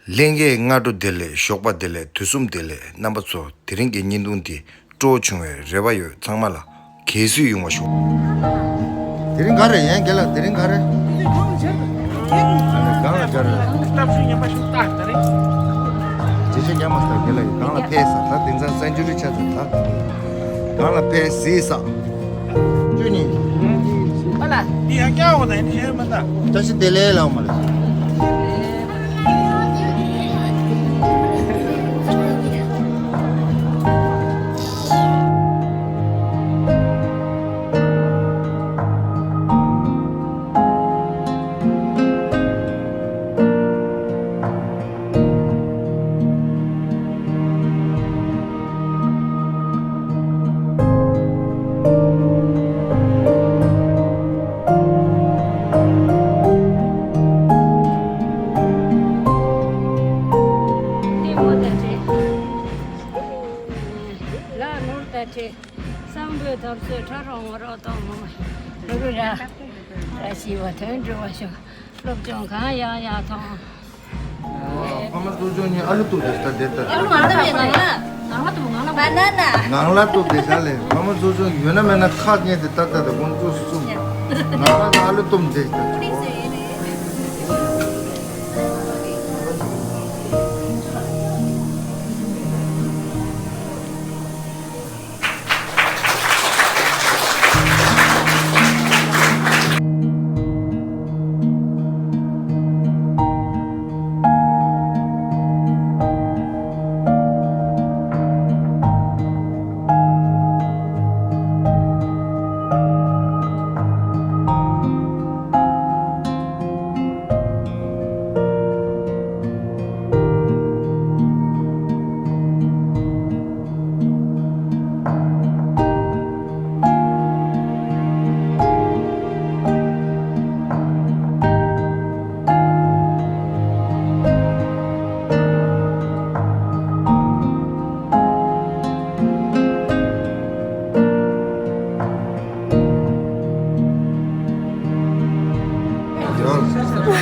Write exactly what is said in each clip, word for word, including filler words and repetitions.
ལྷན་རྒྱས་སྔ་དྲོ་བདེ་ལེགས། ཞོགས་པ་བདེ་ལེགས། དུས་གསུམ་བདེ་ལེགས། རྣམ་པ་ཚོ་དེ་རིང་གི་བརྙན་ཐུང་འདི་སྤྲོ་བྱུང་བའི་རེ་བ་ཡོད། ཚང་མ་ལ་དགའ་བསུ་ཡོང་བ་ཞུ། དེ་རིང་ག་རེ་ཡིན་རྒན་ལགས། དེ་རིང་ག་རེ། ཨ་ནི་གང་ལ་སྦྱར་རེད། སྟབས་བྱུང་ཉམས་པ་ཞིག་བཏགས་ད་རེད། ཇེ་ཆེ་རྒྱ་མ་སྟག་རྒན་ལགས་ཡིན། གང་ལ་ཕེབས་ས། ད་དེང་སང་སེན་ཅུ་རི་ཆགས་ཚར། ད་གང་ལ་ཕེབས་སྲིད་ས། ཅུ་ནི། ཨ་ལ། འདི་ཡང་སྐྱ་བོ་དང་འདི་ཤེས་མ་ད། བཀྲ་ཤིས་བདེ་ལེགས་ལགས་མ་རེད། ལྷ་ནོར་དང་བཅས། བསམ་པའི་ཐབས་ཚུལ་ཁྲ་རོག་ངོ་རོག་གཏོང་མོ། རུ་རུ་ར། བཀྲ་ཤིས་པ་དོན་འགྲུབ་པ་ཤོག་སློབ་སྦྱོང་གང་ཡག་ཡག་ཐོངས། ཕ་མ་གཙོ་སྐྱོང་གཉིས་ཨ་ལུ་གཏུག་དེ་ལྟ་དེ་ལྟ། ཨ་ལུ་ང་ལ་བས་ང་ལ། ང་ལ་གཏུག་ང་ལ། བ་ན་ན། ང་ལ་གཏུག་དེ་ཤ་ལས། ཕ་མ་གཙོ་སྐྱོང་ཡོད་ན་མེད་ན་ཁག་ཉེ་དེ་ལྟ་ལྟ་དེ་དགོངས་ཚུལ་གསུམ། ང་ལ་ཨ་ལུ་གཏུག་དེ་ལྟ།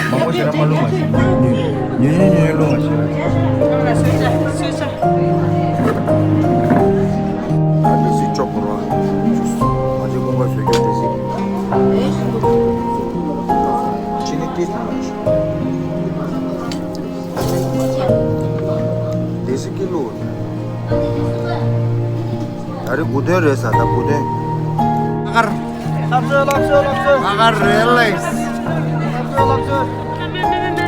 མང་པོ་ཞེ་དྲག་མ་བླུགས་མ་ཤེས། ཉུང་ཉུང་ཉུང་ཉུང་བླུགས་མ་ཤེས། ཨ་ནི་སི་ཅོག་གོ་ར། མ་ཅི་ཀུན་དགའ་བཟོས་རྒྱུ་དེ་སི། ཅི་ནི་ཏི་ཏི་མ་ཤེས། དེ་སི་ཀི་ལོ། ད་རེས་དགུ་ཐོན་རེད་ཟེར། ད་དགུ་ཐོན། ཨ་གར། ལབ་སོ་ལབ་སོ་ལབ་སོ། ཨ་གར་རེད་ལེ། ལབ་སོ་ལབ་སོ།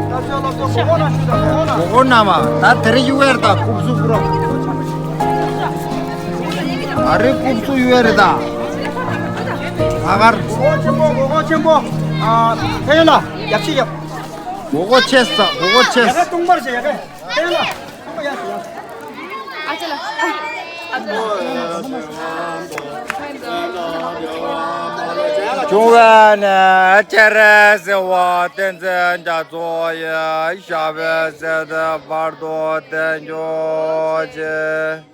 ལབ་སོ་ལབ་སོ། གོ་གོ་ན་ཞུ་ད་གོ་གོ་ན། གོ་གོ་ན་མ། ད་དེ་རིང་གཡུག་ཡ་རེད་ད། རྐུབ་ཚུགས་པོ་ར། ད་རེས་རྐུབ་ཚུགས་གཡུག་ཡ་རེད་ད། ཨ་གར། གོ་གོ་ཆེན་པོ། གོ་གོ་ཆེན་པོ། ཨ། ཕན་ཡོན་ལ་ཡབ་ཆེ་ཡབ། གོ་གོ་ཆེ་ས། གོ་གོ་ཆེ་ས། ཡ་ག་ཏུང་པར་ཆེ་ཡ་ག། ཕན་ཡོན་ལ། ཨ་ཅེ་ལ། བྱུང་བའི་ནས་སྤྱན་རས་གཟིགས་དབང་བསྟན་འཛིན་རྒྱ་མཚོ་ཡི། ཞབས་པད་སྲིད་མཐའི་བར་དུ་བརྟན་གྱུར་ཅིག།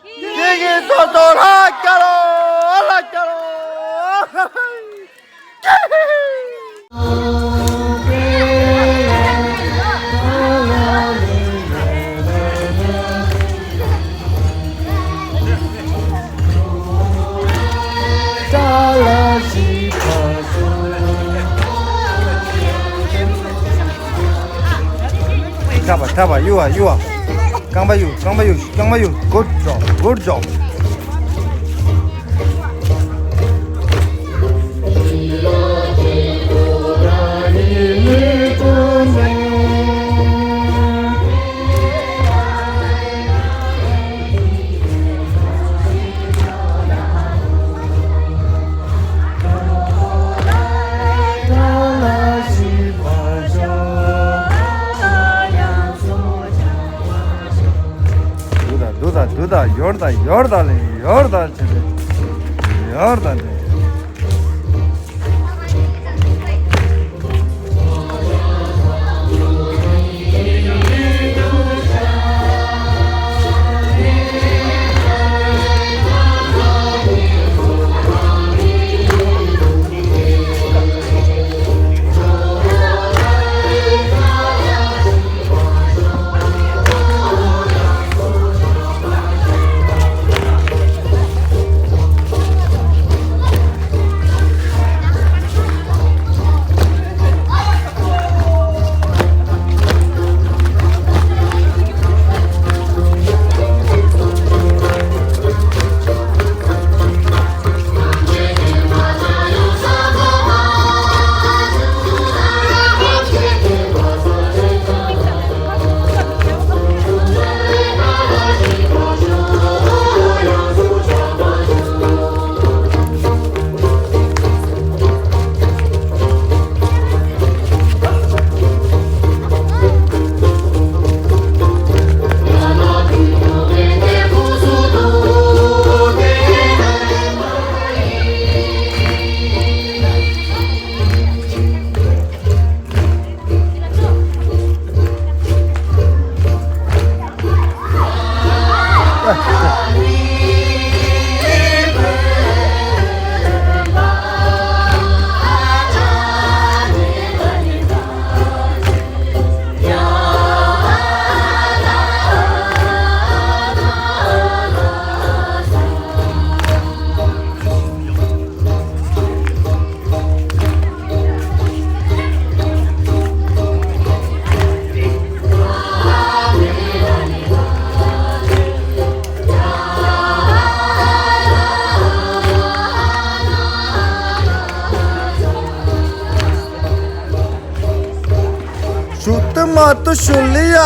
ཡིག་ཡིག་ཚོགས་གཙོ་ལྷ་རྒྱལ་ལོ། ལྷ་རྒྱལ་ལོ། ཁྲབ་པ་ཁྲབ་པ་གཡུ་བ་གཡུ་བ། རྐང་པ་གཡུ་རྐང་པ་གཡུ་རྐང་པ་གཡུ། Good job, good job. འདུག་ད་འདུག་ད་འདུག་ད་ཡོར་ད་ཡོར་ད་ལེ་ཡོར་ད་བྱེད་དེ་ཡོར་ད་ལེ། ཞུ་ཏི་མ་ཏུ་ཞུ་ལི་ཡ།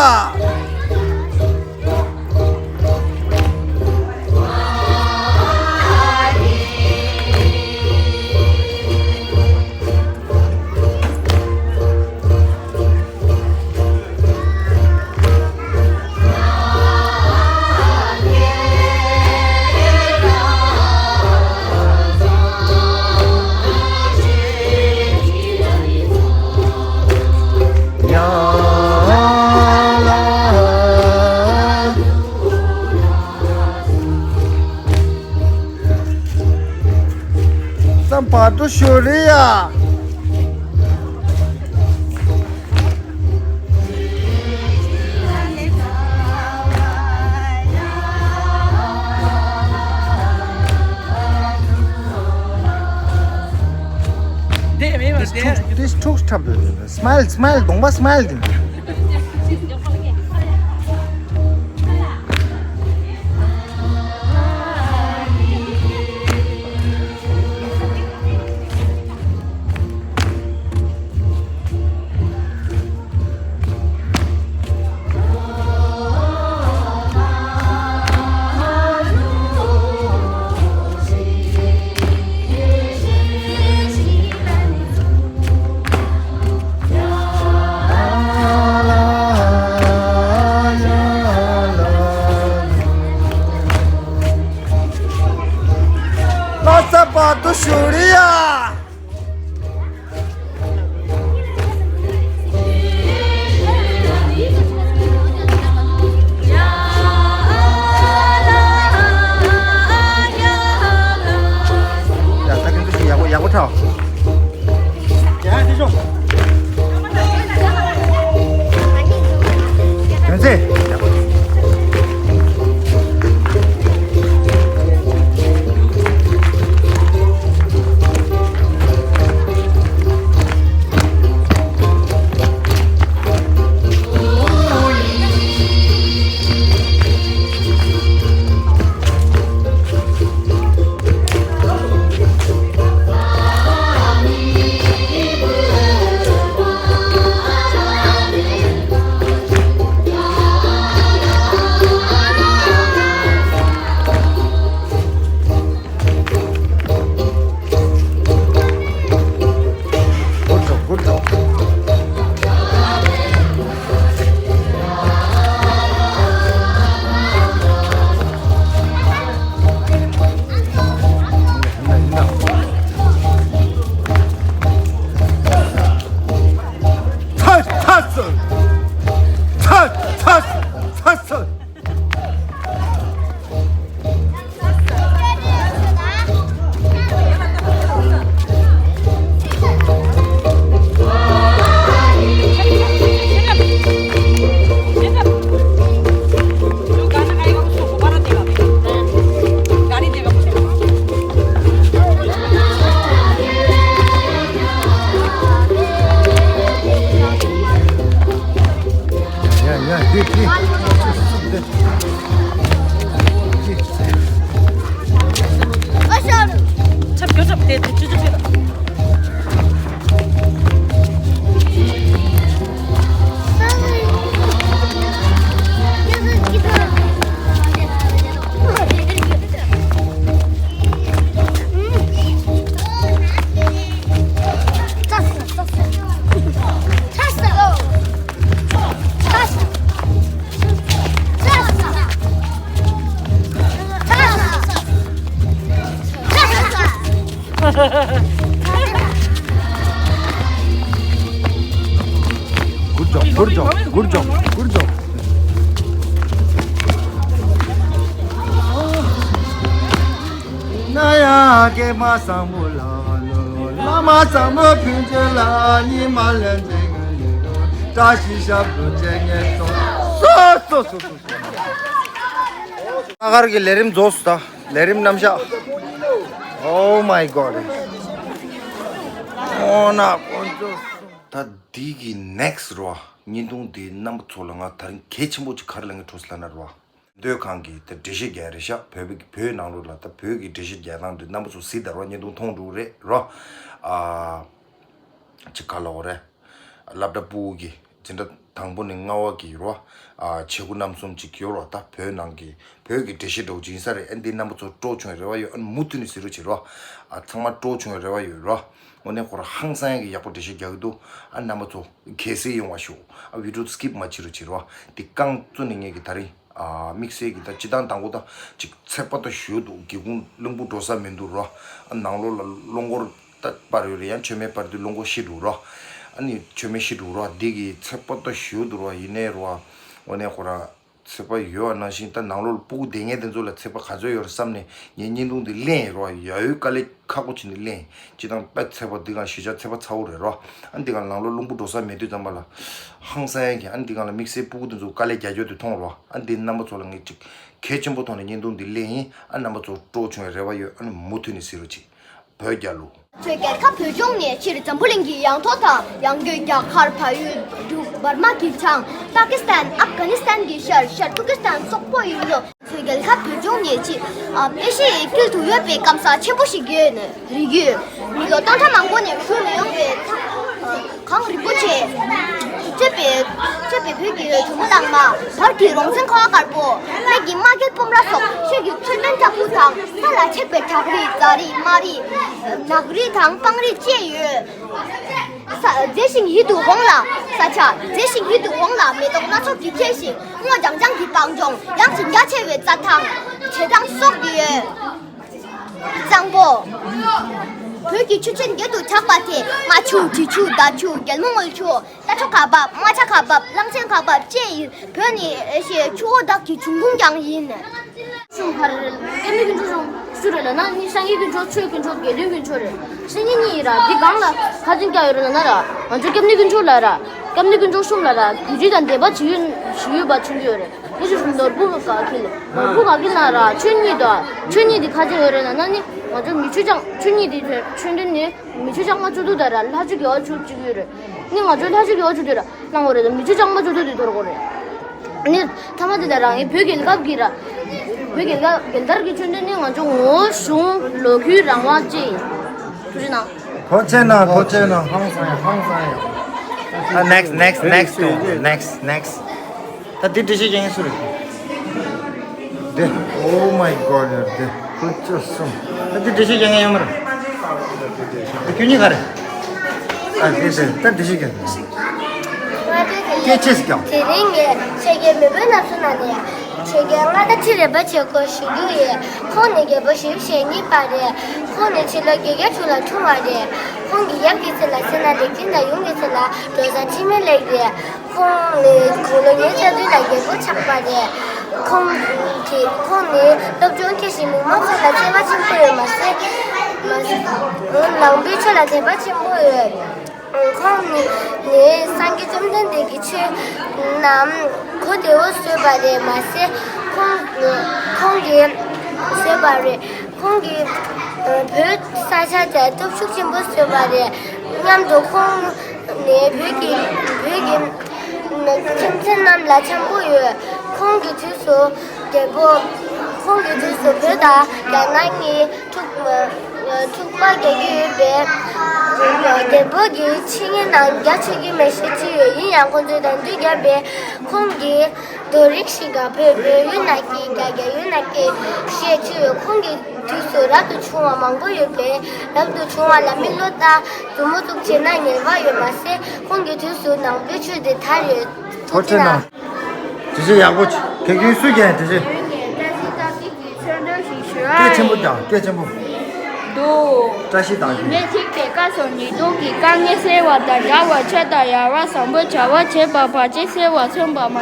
ཙམ་བར་དུ་ཞུ་རེ་ཡ། འདི་ཐུགས་འདི་ཐུགས་འཁྲབ་འདོད། སྨལ་སྨལ་གདོང་པ་སྨལ་འདི། ལྷ་ས་བར་དུ་ཞུ་རེ་ཡ། ཡ་ད་གིན་ཚོ་ཞིག་ཡག་པོ་ཡག་པོ་ཁྲབ། ཡ་དེ་ཤོག་དོན་ཚེ། Good job, good job, good job, good job. ན་ཡ་སྐྱེས་མ་བཟང་པོ་ལ་ལོ་བླ་མ་བཟང་པོ་ཕུན་ཚོགས་ལ་ཉི་མ་ལན་འཛིན་ག་ལེ་ལོ་བཀྲ་ཤིས་ཞབས་བྲོ་ཅན་ངན་སོང་སོ་སོ་སོ་སོ། ཨ་གར་གྱི་ལས་རིམ་རྫོགས་སོང་། ད་ལས་རིམ་རྣམ་གཞག Oh my god. ཨོ་ན་དཀོན་མཆོག་གསུམ། ད་འདི་གི་next རོ། བརྙན་ཐུང་འདི་རྣམ་པ་ཚོ་ལ་ང་ད་རིང་གལ་ཆེན་པོ་ཅིག་ག་རེ་ལབ་ངེས་འཕྲོ་སླ་ན་རོ། མདོ་ཁང་གི་ད་འགྲེལ་བཤད་རྒྱག་རེད་ཤག་བོད་པའི་བོད་ནང་ལོགས་ལ་ད་བོད་ཀྱི་འགྲེལ་བཤད་རྒྱག་སྟངས་འདི་རྣམ་པ་ཚོ་གཟིགས་དང་རོ། བརྙན་ཐུང་མཐོང་འགྲོ་གི་རེད་རོ། ཨ་ཅིག་ག་ལབ་དགོས་རེད། སློབ་གྲྭ་ཕྲུ་གུ་གི་འཛིན་གྲྭ་དང་པོ་ནས་ལྔ་བ་གི་རོ། ཨ་བྱེད་སྒོ་རྣམ་གསུམ་ཅིག་ཡོད་རོ། ད་བོད་ནང་གི་བོད་ཀྱི་འགྲེལ་བཤད་འདྲ་བོ་ཅིག་ཡིན་ས་རེད། ཨ་འདི་རྣམ་པ་ཚོ་སྤྲོ་བྱུང་བའི་རེ་བ་ཡོད། ཨ་མུ་མཐུད་ནས་གཟིགས་རོགས་བྱེད་རོ། ཨ་ཚང་མ་སྤྲོ་བྱུང་བའི་རེ་བ་ཡོད་རོ། དངོས་གནས་ཁོ་རང་ཧང་སང་ཡག་གི་ཡག་པོ་འགྲེལ་བཤད་རྒྱག་གི་འདུག་ཨ་རྣམ་པ་ཚོ་གལ་སྲིད་ཡོང་བ་ཤོག་ཨ་བི་ཌི་ཡོ་སི་ཀིབ་མ་བྱེད་རོགས་བྱེད་རོ། འདི་རྐང་བཙུགས་ནས་ངས་ཀྱི་ད་རིང་ཨ་དམིགས་བསལ་གྱི་ད་སྤྱི་བཏང་དང་པོ་ད་ཅིག་ཚད་པ་ད་ཞུ་འདུག་སྒེའུ་ཁུང་རླུང་བུ་འགྲོ་ས་མི་འདུག་རོ། ཨ་ནང་ལོགས་ལ་རླུང་འཁོར་ད་པར་ཡོད་རེད། ཡང་མཆོད་མེ་པར་དུས་རླུང་འཁོར་ཤི་འགྲོ་རོ། ཨ་ནི་མཆོད་མེ་ཤི་འགྲོ་རོ། འདི་གི་ཚད་པ་ད་ཞུ་འདུག་རོ། ཡིན་ནའི་རོ། འོ་ནས་ཁོ་ར་ཚད་པ་ཡོད་པ་ནང་བཞིན་ད་ནང་ལོགས་ལ་སྤུ་གུ་བསྡད་མཁན་དེ་ཚོ་ལ་ཚད་པ་ག་ཚོད་ཡོད་རེད་བསམ་ནས་ངས་བརྙན་ཐུང་འདི་ལེན་ཡིན་རོ། ཡ་ཡོད་དཀའ་ལས་ཁག་པོ་བྱས་ནས་ལེན་ཡིན། སྤྱི་བཏང་དཔེ་ཚད་པ་འདི་གང་ཞེ་དྲག་ཚད་པ་ཚ་བོ་རེད་རོ། ཨ་འདི་གང་ནང་ལོགས་རླུང་བུ་འགྲོ་ས་མེད་དུས་ཙམ་པ་ལ་ཧང་སང་ཡ་གི། ཨ་འདི་གང་ལ་དམིགས་བསལ་སྤུ་གུ་དེ་ཚོ་དཀའ་ལས་རྒྱག་རྒྱུ་དེ་མཐོང་རོ། ཨ་འདི་རྣམ་པ་ཚོ་ལ་ངས་ཅིག་གལ་ཆེན་པོ་ཐོག་ནས་བརྙན་ཐུང་འདི་ལེན་ཡིན། ཨ་རྣམ་པ་ཚོ་སྤྲོ་བྱུང་བའི་རེ་བ་ཡོད། ཨ་ནི་མུ་མཐུད་ནས་གཟིགས་རོགས་གྱིས། བོད་རྒྱལ་ལོ། ཆོས་རྒྱལ་ཁབ་བོད་ལྗོངས་ནས་ཕྱིར་འཛམ་བུ་གླིང་གི་ཡང་ཐོག་དང་ཡང་སྒོས་རྒྱ་གར་བལ་ཡུལ་འབྲུག་འབར་མ་གྱི་བྱང་པ་ཀི་སི་ཐན་ཨབ་གྷ་ནི་སི་ཐན་གྱི་ཤར་ཤར་ཏུར་ཀི་སི་ཐན་སོག་པོ་ཡིན་ལོ། ཆོས་རྒྱལ་ཁབ་བོད་ལྗོངས་ནས་ཕྱིར་ཨ་ཨེ་ཤི་ཡའི་དཀྱིལ་དུ་ཡོད་པའི་སྐམ་ས་ཆེན་པོ་ཞིག་ཡོད་ནས་རིགས་ཡོད་ལོ། སྟོང་ཕྲག་མང་པོ་ནས་བཞུགས་ནས་ཡོང་བའི་ཐང་། གངས་རིན་པོ་ཆེ། གཙོས་པའི་གཙོས་པའི་བོད་ཀྱི་ཇོ་མོ་གླང་མ། བར་གྱི་རོང་བཙན་ཁ་བ་དཀར་པོ། སྨད་ཀྱི་རྨ་རྒྱལ་སྤོམ་ར་སོགས་ཆོས་ཀྱི་མཆོད་རྟེན་ཁྲ་འགུ་དང་ས་ལ་ཆགས་པའི་བྲག་རི་རྫ་རི་རྨ་རི། ནགས་རི་དང་སྤང་རི་བཅས་ཡོད། ས་མཛེས་ཤིང་ཡིད་དུ་འོང་ལ། ས་ཆ་མཛེས་ཤིང་ཡིད་དུ་འོང་ལ། མེ་ཏོག་སྣ་ཚོགས་ཀྱིས་ཁེངས་ཤིང་སྔོ་ལྗང་ལྗང་གི་སྤང་ལྗོངས། ཡངས་ཤིང་རྒྱ་ཆེ་བའི་རྩྭ་ཐང་བྱེ་ཐང་སོགས་ཡོད། གཙང་པོ། བོད་ཀྱི་ཆུ་ཆེན་བརྒྱད་དུ་གྲགས་པ་དེ་རྨ་ཆུ། འབྲི་ཆུ། ཟླ་ཆུ། རྒྱལ་མོ་རྔུལ་ཆུ། རྟ་མཆོག་ག་བབ། རྨ་བྱ་ག་བབ། གླང་ཆེན་ག་བབ་བཅས་ཡིན། བོད་ནི་ཨེ་ཤི་ཡའི་ཆུ་བོ་དག་གི་འབྱུང་ཁུངས་ཀྱང་ཡིན། གཞུང་ག་རེ་རེད། སྐྱབས་གནས་དཀོན་མཆོག་གཞུང་སུ་རེད་ལབ་ན་ནི་སངས་རྒྱས་དཀོན་མཆོག་ཆོས་དཀོན་མཆོག་དགེ་འདུན་དཀོན་མཆོག་རེད། སེམས་ཉིད་གཉིས་ཡིན་ར། འདི་གང་ལ་ཁ་ཚོན་བཀྱག་ཡོད་རེད་ལབ་ན་ར། ང་ཚོ་སྐྱབས་གནས་དཀོན་མཆོག་ལ་ར། སྐྱབས་གནས་དཀོན་མཆོག་གསུམ་ལ་ར་གུས་བརྩི་དང་དད་པ་བྱེད་ཡུལ་ཞིག་ཡོད་པ་མཚོན་གྱི་ཡོད་རེད། དེ་བཞིན་ནོར་བུ་ག་ཁེལ། ནོར་བུ་ག་ཁེལ་ན་ར་ཆོས་ཉིད་དང་། ཆོས་ཉིད་དེ་ཁ་ཚོན་ཡོད་རེད་ལབ་ན་ནི་ང་ཚོ་མི་ཆོས་ཀྱང་ཆོས་ཉིད་དེ་ཆོས་འབྲེལ་ནི་མི་ཆོས་ལྕང་མ་བཅུ་དྲུག་དང་ར་ལྷ་ཆོས་དགེ་བ་བཅུ་གཅིག་ཡོད་རེད། ནི་ང་ཚོ་ལྷ་ཆོས་དགེ་བ་བཅུ་དྲུག་ར་བླང་བ་རེད། མི་ཆོས་ལྕང་མ་བཅུ་དྲུག་དེ་དོར་དགོས་རེད། ནི་མཐའ་མ་དེ་ལ་རང་ངས་བོད་རྒྱལ་ཁབ་ཀྱི་ར། བོད་རྒྱལ་ཁབ་རྒྱལ་དར་གྱི་ཆོས་འབྲེལ་ནི་ང་ཚོ་ངོ་བོ་གཞུང་ལོ་རྒྱུས་རང་དབང་བཅས་ཡིན། ཐུགས་རྗེ་གནང་། ཐུགས་རྗེ་གནང་། ཐུགས་རྗེ་གནང་། ཧང་སང་ཡ། ཧང་སང་ཡ། ཨ་next next next next next next. ད་འདི་འགྲེལ་བཤད་རྒྱག་མཁན་སུ་རེད། འདི། Oh my god ཡ། འདི་ཁོ་ཚོ་གསུམ། ད་འདི་འགྲེལ་བཤད་རྒྱག་མཁན་ཡོད་མ་རེད། ཁྱོད་གཉིས་ག་རེ། ཨ་འདི་འདི་ད་འགྲེལ་བཤད་རྒྱག་སྐད་ཆ་ཞིག་རྒྱག་དེ་རིང་ངས་ཆོས་རྒྱལ་མེས་པོའི་རྣམ་གསོལ་ནང་ནས་ཆོས་རྒྱལ་མངའ་བདག་ཁྲི་རལ་པ་ཆེན་པོ་ཞུ་རྒྱུ་ཡིན། ཁོང་ནི་རྒྱལ་པོ་ཞེ་བོ་ཞེ་གཉིས་པ་རེད། ཁོང་ནི་ཕྱི་ལོ་བརྒྱད་བརྒྱ་དྲུག་ལ་འཁྲུངས་པ་རེད། ཁོང་གི་ཡབ་ཀྱི་ཚེ་ལ་སད་ན་ལེགས་མཐིལ་དང་ཡུམ་གྱི་ཚེ་ལ་འབྲོ་བཟའ་འཆི་མེད་ལེགས་རེད། ཁོང་ནི་དགུང་ལོ་ཉེར་བདུན་ལ་རྒྱལ་པོ་ཆགས་པ་རེད། ཁོང་གིས་ཁོང་ནི་སློབ་སྦྱོང་མཁས་ཤིང་མི་མང་ཚོ་ལ་བརྩེ་བ་ཆེན་པོ་ཡོད་མ་ཟད། མ་ཟད་ནང་པའི་ཆོས་ལ་དད་པ་ཆེན་པོ་ཡོད། ཁོང་ནི་ནི་སངས་རྒྱས་བཅོམ་ལྡན་འདས་ཀྱི་ཆོས་རྣམས་གོ་བདེ་བོ་བཟོས་པ་རེད་མ་ཟད། ཁོང་ཁོང་གིས་བཟོས་པ་རེད། ཁོང་གིས་བོད་ས་ཆ་དེ་སྟོབས་ཤུགས་ཆེན་པོ་བཟོས་པ་རེད། མཉམ་དུ་ཁོང་ནས་བོད་ཀྱི་བོད་ཀྱི་ཁྱིམ་མཚེས་རྣམས་ལ་འཆམ་པོ་ཡོད། ཁོང་གི་དུས་སུ་རྒྱལ་པོ། ཁོང་གི་དུས་སུ་བོད་དང་རྒྱ་ནག་གཉིས་འཁྲུག་འཁྲུག་པ་རྒྱག་གི་ཡོད་པས། རྒྱལ་པོ་གིས་ཕྱི་ཉིན་ནང་རྒྱ་ཆོད་ཀྱི་མེད་ཞེས་བྲིས་ཡོད། ཡིན་ཡང་ཁོང་ཚོས་དང་དུས་བརྒྱབ་པས་ཁོང་གིས། རྡོ་རིང་ཞིག་ག་བོད་བོད་ཡུལ་ནང་གི་རྒྱ་རྒྱ་ཡུལ་ནང་གི་ཞེས་བྲིས་ཡོད། ཁོང་གི་དུས་སུ་རབ་ཏུ་བྱུང་བ་མང་པོ་ཡོད་པས་རབ་ཏུ་བྱུང་བ་ལ་མིག་བློ་དང་མཛུབ་མོ་བཙུགས་བྱས་ན་ཉེས་པ་ཡོད་མ་ཟད། ཁོང་གི་དུས་སུ་ནང་པའི་ཆོས་དེ་དར་ཡོད། ཐུགས་རྗེ་གནང་། འགྲེལ་བཤད་ཡག་པོ་བྱས། དགེ་རྒན་སུས་ཀྱང་འགྲེལ་བཤད། སྐད་ཆེན་པོ་རྒྱག་སྐད་ཆེན་པོ། འདུག་བཀྲ་ཤིས་དང་། མེ་ཐིག་དེ་ཀ་སོགས་ཉེས་ལྟུང་གི་དཀའ་ངལ་སེལ་བ་དང་འདྲ་བར་ཆད་དང་ཡལ་བ་བཟང་པོ་བྱ་བ་བྱེད་པ་བར་ཆད་སེལ་བ་མཚོན་པ་མ།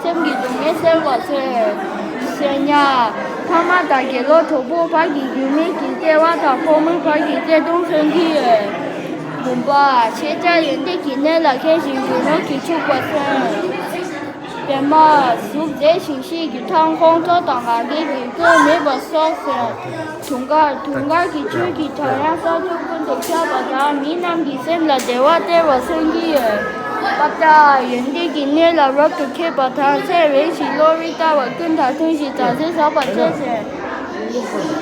སེམས་ཀྱི་སྡུག་བསྔལ་སེལ་བ་མཚོན། གསལ་ཉག་ཕ་མ་དང་དགེ་སློང་གྲོགས་པོ་བར་གྱི་རྒྱུད་སྨད་ཀྱི་བརྩེ་བ་དང་ཕོ་མོ་བར་གྱི་བརྩེ་དུང་མཚོན་གྱི་ཡོད། བུམ་པ་ཤེས་བྱ་ཡོན་ཏན་གྱི་གནས་ལ་མཁས་ཤིང་རྒྱུ་ནོར་གྱིས་ཕྱུག་པ་མཚོན། པདྨ་གཟུགས་མཛེས་ཤིང་ཤེལ་གྱི་མཐའ་འཁོར་མཚོ་དང་ལང་ཀའི་གོས་མེད་པ་སོགས་མཚོན། དུང་དཀར་དུང་དཀར་གྱི་ཆོས་ཀྱི་སྒྲ་དབྱངས་ས་ཕྱོགས་ཀུན་ཏུ་ཁྱབ་པ་དང་མི་རྣམས་ཀྱི་སེམས་ལ་བདེ་བ་སྟེར་བ་མཚོན་གྱི་ཡོད། པ་ཏྲ་ཡོན་ཏན་གྱི་གནས་ལ་རབ་ཏུ་མཁས་པ་དང་ཚེ་རིང་ཞིང་བློ་རིག་བཀྲ་བ་ཀུན་དང་མཐུན་ཞིང་བདག་འཛིན་ཟབ་པ་བཅས་ཏེ།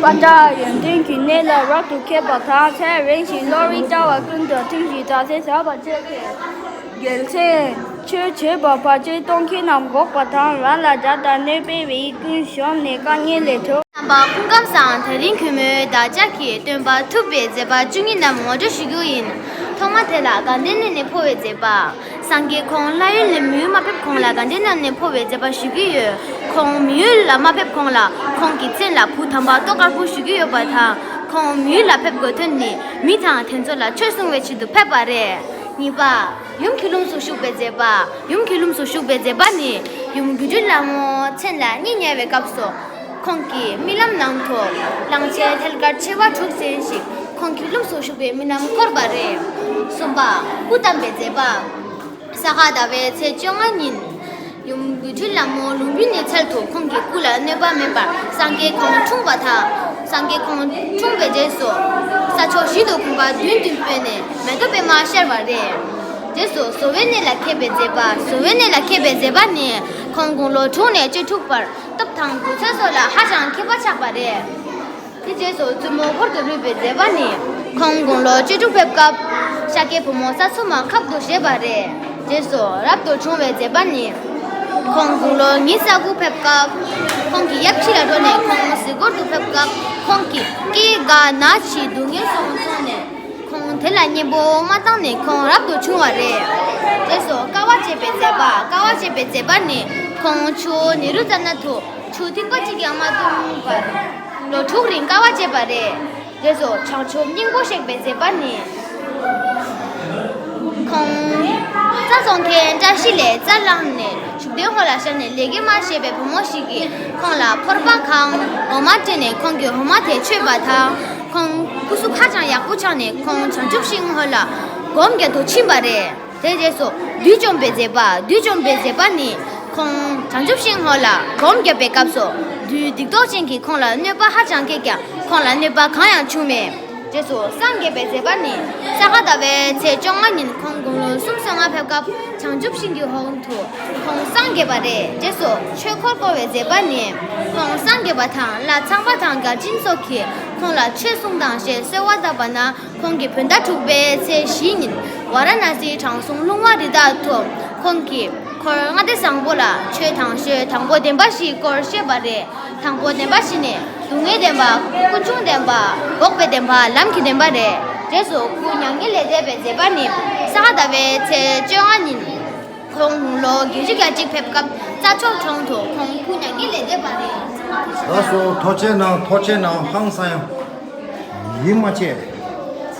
པ་ཏྲ་ཡོན་ཏན་གྱི་གནས་ལ་རབ་ཏུ་མཁས་པ་དང་ཚེ་རིང་ཞིང་བློ་རིག་བཀྲ་བ་ཀུན་དང་མཐུན་ཞིང་བདག་འཛིན་ཟབ་པ་བཅས་ཏེ། རྒྱལ་མཚན། ཆོས་བྱེད་པ་བར་ཆད་གཏོང་མཁན་རྣམས་འགོག་པ་དང་། རང་ལ་དགྲ་དང་གནོད་པའི་བའི་ཀུན་གཞོམ་ནས་དཀའ་ངལ་ལས་གྲོལ། རྣམ་པ་སྐུ་ཁམས་བཟང་། དེ་རིང་གུས་མོས་བདག་ཅག་གི་སྟོན་པ་ཐུབ་པའི་མཛད་པ་བཅུ་གཉིས་རྣམས་ངོ་སྤྲོད་ཞུ་རྒྱུ་ཡིན། ཐོག་མ་དེ་ལ་དགའ་ལྡན་གླིང་ནས་འཕོ་བའི་མཛད་པ། སངས་རྒྱས་ཁོང་ལྷ་ཡུལ་ནས་མིའུ་མ་ཕེབས་གོང་ལ་དགའ་ལྡན་གླིང་ནས་འཕོ་བའི་མཛད་པ་ཞུ་གི་ཡོད། ཁོང་མི་ཡུལ་ལ་མ་ཕེབས་གོང་ལ་ཁོང་གི་མཚན་ལ་བུ་དམ་པ་ཏོག་དཀར་པོ་ཞུ་གི་ཡོད་པ་དང་། ཁོང་མི་ཡུལ་ལ་ཕེབས་དགོས་དོན་ནི་མི་དང་དེ་ཚོ་ལ་ཆོས་གསུང་བའི་ཆེད་དུ་ཕེབས་པ་རེད། གཉིས་པ། ཡུམ་གྱི་ལྷུམས་སུ་ཞུགས་པའི་མཛད་པ། ཡུམ་གྱི་ལྷུམས་སུ་ཞུགས་པའི་མཛད་པ་ནི། ཡུམ་སྒྱུ་འཕྲུལ་ལྷ་མོ་མཚན་ལ་གཉིད་ཉལ་བའི་སྐབས་སུ། ཁོང་གི་རྨི་ལམ་ནང་དུ། གླང་ཆེན་ཐལ་དཀར་མཆེ་བ་དྲུག་ཅན་ཞིག་ཁོང་གི་ལྷུམས་སུ་ཞུགས་པའི་རྨི་ལམ་བསྐོར་བ་རེད། གསུམ་པ། སྐུ་བལྟམས་པའི་མཛད་པ། ས་ག་ཟླ་བའི་ཚེས་བཅོ་ལྔ་ཉིན། ཡུམ་སྒྱུ་འཕྲུལ་ལྷ་མོ་ལུམ་བི་ནིའི་ཚལ་དུ་ཁོང་གི་སྐུ་ལ་གནོད་པ་མེད་པར་སངས་རྒྱས་ཁོང་འཁྲུངས་པ་དང་། སངས་རྒྱས་ཁོང་འཁྲུངས་པའི་རྗེས་སུ། ས་ཕྱོགས་བཞི་དུ་གུང་པ་བདུན་བདུན་སྤོས་ནས་མེ་ཏོག་པད་མ་ཤར་བ་རེད། རྗེས་སུ་བཟོ་བོའི་གནས་ལ་མཁས་པའི་མཛད་པ། བཟོ་བོའི་གནས་ལ་མཁས་པའི་མཛད་པ་ནི། ཁོང་དགུང་ལོ་དྲུག་ནས་བཅུ་དྲུག་བར་སྟོབས་དང་རྒུད་ཚོད་སོགས་ལ་ཧ་ཅང་མཁས་པ་ཆགས་པ་རེད། དེ་རྗེས་སུ་བཙུན་མོ་འཁོར་དུ་རུས་པའི་མཛད་པ་ནི། ཁོང་དགུང་ལོ་བཅུ་དྲུག་ཕེབས་སྐབས་ཤཱཀྱའི་བུ་མོ་ས་འཚོ་མ་ཁབ་ཏུ་བཞེས་པ་རེད། རྗེས་སུ་རབ་ཏུ་བྱུང་བའི་མཛད་པ་ནི། ཁོང་དགུང་ལོ་ཉི་ཤུ་རྩ་དགུ་ཕེབས་སྐབས། ཁོང་གི་ཡབ་ཕྱི་ལ་འགྲོ་ནས་ཁོང་གཟིགས་སྐོར་དུ་ཕེབས་སྐབས་ཁོང་གི་སྐེ་འགག་ན་འཆི་སྡུག་བསྔལ་སོགས་མཐོང་ནས། ཁོང་དེ་ལ་གཉེན་པོ་མ་བཏང་ནས་ཁོང་རབ་ཏུ་བྱུང་བ་རེད། རྗེས་སུ་དཀའ་བ་སྤྱད་པའི་མཛད་པ། དཀའ་བ་སྤྱད་པའི་མཛད་པ་ནི། ཁོང་ཆུ་ནེ་རུ་ཙ་ན་དུ་ཆུ་ཐིགས་པ་གཅིག་ཀྱང་མ་བཏུང་བར་ལོ་དྲུག་རིང་དཀའ་བ་སྤྱད་པ་རེད། རྗེས་སུ་བྱང་ཆུབ་སྙིང་པོ་གཤེགས་པའི་མཛད་པ་ནི། ཁོང་རྩྭ་བཙོང་མཁན་བཀྲ་ཤིས་ལས་རྩྭ་བླངས་ནས་བཞུགས་གདན་འོག་ལ་བཞག་ནས་ལས་ཀ་མ་ཤེས་པའི་བུ་མོ་ཞིག་གིས་ཁོང་ལ་ཕོར་པ་གང་འོ་མ་སྤྲད་ནས་ཁོང་གིས་འོ་མ་དེ་མཆོད་པ་དང་། ཁོང་སྐུ་གཟུགས་ཧ་ཅང་ཡག་པོ་ཆགས་ནས་ཁོང་བྱང་ཆུབ་ཤིང་ཧོ་ལ་སྒོམ་རྒྱག་ཏུ་ཕྱིན་པ་རེད། དེ་རྗེས་སུ་བདུད་བཅོམ་པའི་མཛད་པ། བདུད་བཅོམ་པའི་མཛད་པ་ནི། ཁོང་བྱང་ཆུབ་ཤིང་ཧོ་ལ་སྒོམ་བརྒྱབ་པའི་སྐབས་སུ་བདུད་སྡིག་ཏོ་ཅན་གྱིས་ཁོང་ལ་གནོད་པ་ཧ་ཅང་བསྐྱལ་ཀྱང་ཁོང་ལ་གནོད་པ་གང་ཡང་བྱུང་མེད། རྗེས་སུ་སངས་རྒྱས་པའི་མཛད་པ་ནི། ས་ག་ཟླ་བའི་ཚེས་བཅོ་ལྔ་ཉིན་ཁོང་དགུང་ལོ་སུམ་ཅུ་སོ་ལྔ་ཕེབས་སྐབས་བྱང་ཆུབ་ཤིང་གི་འོག་ཏུ་ཁོང་སངས་རྒྱས་པ་རེད། རྗེས་སུ་ཆོས་འཁོར་བསྐོར་བའི་མཛད་པ་ནི། ཁོང་སངས་རྒྱས་པ་དང་ལྷ་ཚངས་པ་དང་བརྒྱ་བྱིན་སོགས་ཀྱིས་ཁོང་ལ་ཆོས་གསུངས་དང་ཞེས་གསོལ་བ་བཏབ་པ་ན། ཁོང་གིས་བོད་ཟླ་དྲུག་པའི་ཚེས་བཞི་ཉིན་ཝཱ་ར་ཎ་སིའི་དྲང་སྲོང་ལྷུང་བ་རི་དྭགས་ཐུབ། ཁོང་གིས་འཁོར་ལྔ་སྡེ་བཟང་པོ་ལ་ཆོས་དང་ཆོས་དང་པོ་བདེན་པ་བཞི་སྐོར་བཤད་པ་རེད། དང་པོ་བདེན་པ་བཞི་ནི་སྡུག་བསྔལ་བདེན་པ། ཀུན་འབྱུང་བདེན་པ། འགོག་པའི་བདེན་པ། ལམ་གྱི་བདེན་པ་རེད། རྗེས་སུ་སྐུ་མྱ་ངན་ལས་འདས་པའི་མཛད་པ་ནི་ས་ག་ཟླ་བའི་ཚེས་བཅོ་ལྔ་ཉིན། ཁོང་ལོ་བརྒྱད་ཅུ་གྱ་གཅིག་ཕེབས་སྐབས་རྩྭ་མཆོག་གྲོང་དུ་ཁོང་སྐུ་མྱ་ངན་ལས་འདས་པ་རེད། ལགས་སོ། ཐུགས་རྗེ་གནང་། ཐུགས་རྗེ་གནང་། ཧང་སང་ཡང་། ཡིད་མ་ཆེས།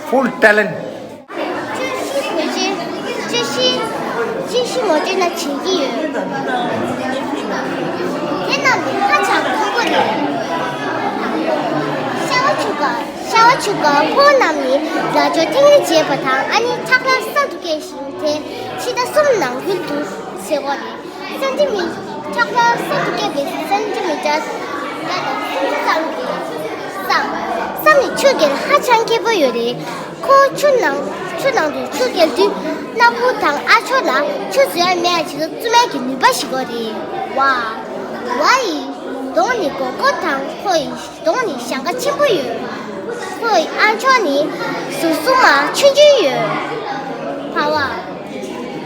Full talent། བཀྲ་ཤིས་བདེ་ལེགས། བཀྲ་ཤིས། བཀྲ་ཤིས་ངོ་སྤྲོད་ན་བྱེད་ཀྱི་ཡོད། དེ་རྣམས་ནི་ཧ་ཅང་མཐོན་པོ་རེད། ཤ་བ་ཆུ་ཀ་ཤ་བ་ཆུ་ཀ་ཕོ་རྣམས་ནི་ལ་ཇོ་ཐེངས་རེ་བྱེད་པ་དང་ཨ་ནི་ཁྲག་རླངས་གསར་དུ་སྐྱེས་ཤིང་དེ་ཕྱི་ཟླ་གསུམ་ནང་ཁུལ་དུ་ཟེར་བ་རེད། སེམས་ཅན་མི་ཁྲག་རླངས་གསར་དུ་སྐྱེས་པའི་སེམས་ཅན་མི་ཅག་ཡ་དང་སེམས་ཅན་གཙང་རེད། སྲང་། སྲང་ནི་ཆུ་རྐྱལ་ཧ་ཅང་མཁས་པོ་ཡོད་རེད། ཁོ་ཆུ་ནང་ཆུ་ནང་དུ་ཆུ་རྐྱལ་དུས་སྣ་བུག་དང་ཨ་མཆོག་ལ་ཆུ་བཟོ་ཡ་མེད་ཡ་ཆེད་དུ་བཙུགས་མེད་ཀྱི་ནུས་པ་ཞིག་ཡོད་རེད། ཝ། ཝ་ཡི་གདོང་ནི་མགོ་སྐོར་དང་ཁོ་ཡི་གདོང་ནི་ཞེང་ཁ་ཆེན་པོ་ཡོད། ཁོ་ཡི་ཨ་མཆོག་ནི་ཟུར་གསུམ་མ་ཆུང་ཆུང་ཡོད། འཕར་བ།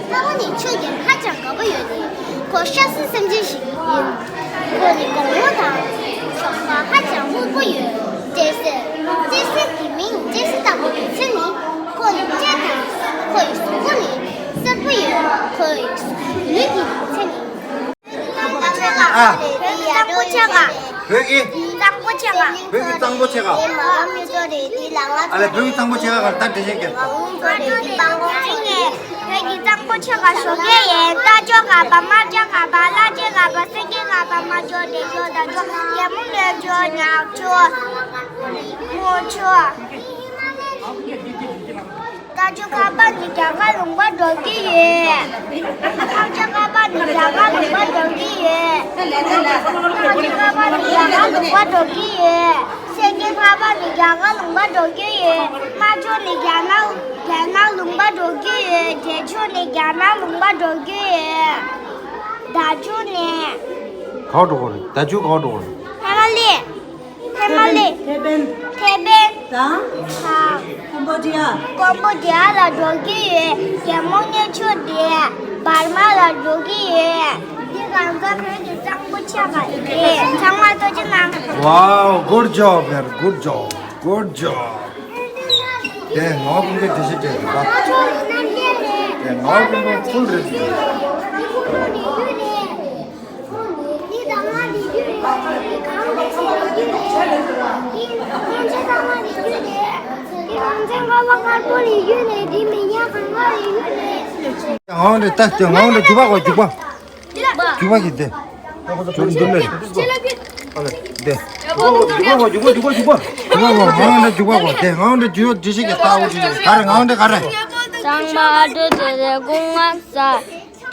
འཕར་བ་ནི་ཆུ་རྐྱལ་ཧ་ཅང་དགའ་པོ་ཡོད་རེད། ཁོ་ཤ་སྲིན་སེམས་ཅན་ཞིག་ཡིན། ཁོ་ནི་གོང་བུ་དང་ཞོགས་པ་ཧ་ཅང་སྨུག་པོ་ཡོད། སྤྲེལ་སེར། སྤྲེལ་སེར་གྱི་མིང་སྤྲེལ་སེར་བཏགས་པའི་མཚན་ནི་ཁོ་ནི་སྤྲེལ་དང་ཁོ་ཡི་གཟུགས་པོ་ནི་སེར་པོ་ཡོད། ཁོ་ཡི་ལུས་ཀྱི་མཚན་ནི། ཨ། བོད་ཀྱི། བོད་ཀྱི་གཙང་པོ་ཆེ་ཁག་ཨ་ལས་བོད་ཀྱི་གཙང་པོ་ཆེ་ཁག་ག་ད་འགྲེལ་བཤད་རྒྱབ། བོད་ཀྱི་གཙང་པོ་ཆེ་ཁག་ཞོགས་ཀས་ཡིན། རྟ་མཆོག་ཁ་པ། དམར་སྐྱ་ཁ་པ། ལྷ་རྗེ་ཁ་པ། སེང་གེ་ཁ་པ། རྨ་ཆུ། བདེ་མཆོག། དར་ལྕོག་རྒྱལ་མོ་གནས་མཆོག་ཉག་ཆུ། མོ་ཆུ། རྟ་མཆོག་ཁ་པ་ནས་རྒྱ་གར་ལུང་པར་འགྲོ་གི་ཡོད། ལྷ་རྗེ་ཁ་པ་ནས་རྒྱ་གར་ལུང་པར་འགྲོ་གི་ཡོད། ལྷ་རྗེ་ཁ་པ་ནས་རྒྱ་གར་ལུང་པར་འགྲོ་གི་ཡོད། སེང་གེ་ཁ་པ་ནས་རྒྱ་གར་ལུང་པར་འགྲོ་གི་ཡོད། རྨ་ཆུ་ནས་རྒྱ་ནག་རྒྱ་ནག་ལུང་པར་འགྲོ་གི་ཡོད། བྱང་ཆུབ་ནས་རྒྱ་ནག་ལུང་པར་འགྲོ་གི་ཡོད། བྱང་ཆུབ་ནས། ག་པར་འགྲོ་གི་རེད། བྱང་ཆུབ་ག་པར་འགྲོ་གི་རེད། ཧི་མ་ལ་ཡ། ཧི་མ་ལ་ཡ། ཐེ་པན། ཐེ་པན། དང་། དང་། ཀོམ་བོ་ཌི་ཡ། ཀོམ་བོ་ཌི་ཡ་ལ་འགྲོ་གི་ཡོད། རྒྱལ་མོ་གནས་མཆོག་དེ་བར་མ་ལ་འགྲོ་གི་ཡོད། འདི་གང་ག་བོད་ཀྱི་གཙང་པོ་ཆེ་ཁག་རེད། ཚང་མ་ཐུགས་རྗེ་གནང་། Wow, good job, man, good job, good job. དེ་ངག་དབང་དཔལ་འབྱོར་འགྲེལ་བཤད་རྒྱབ་ཡོད་པ། དེ་ངག་དབང་དཔལ་འབྱོར་ཕུལ་རེད་འདུག་ངག་དབང་དེ་ལྟ་སྐྱོ། ངག་དབང་དེ་རྒྱུག་པ་གོ་རྒྱུག་པ། རྒྱུག་པ་གི་དེ། འདི་ལ། དེ། ངག་དབང་དེ་རྒྱུག་པ་གོ་རྒྱུག་པ་རྒྱུག་པ་རྒྱུག་པ། རྒྱུག་པ་གོ། ངག་དབང་དེ་རྒྱུག་པ་གོ། དེ་ངག་དབང་དེ་རྒྱུག་ཡོད་དེ་ཞིག་གི་ལྟ་བུ་དེ་ག་རེ། ངག་དབང་དེ་ག་རེ། ཚང་མ་ཨ་ཏོ་དེ་རེ་སྐུ་ངག་ས།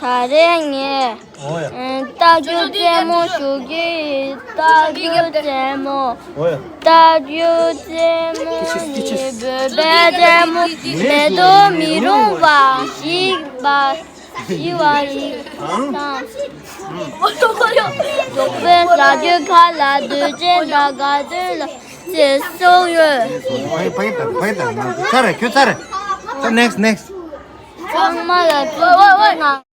ད་རེས་ངས། ཨོ་ཡ། ཨེ། རྟ་རྒྱུག་རྩེད་མོ་ཞུ་གི་ཡིན། རྟ་རྒྱུག་རྩེད་མོ། ཨོ་ཡ། རྟ་རྒྱུག་རྩེད་མོ་ནི་བོད་པའི་རྩེད་མོ་མེད་དུ་མི་རུང་བ་ཞིག་པ་ཞི་བ་ཡིན་དང་། འབྲོག་པའི་ཟ་རྒྱུ་ཁ་ལ་དུས་ཆེན་དང་དགའ་སྟོན་ལ་ཚེ་སྲོག་ཡོད། ཕ་གི་ཕ་གི་ད་ཕ་གི་ད་ཚར་རེད། ཁྱོད་ཚར་རེད། ད་next next། ཚང་མ་ལ་ཐུགས་རྗེ་གནང་།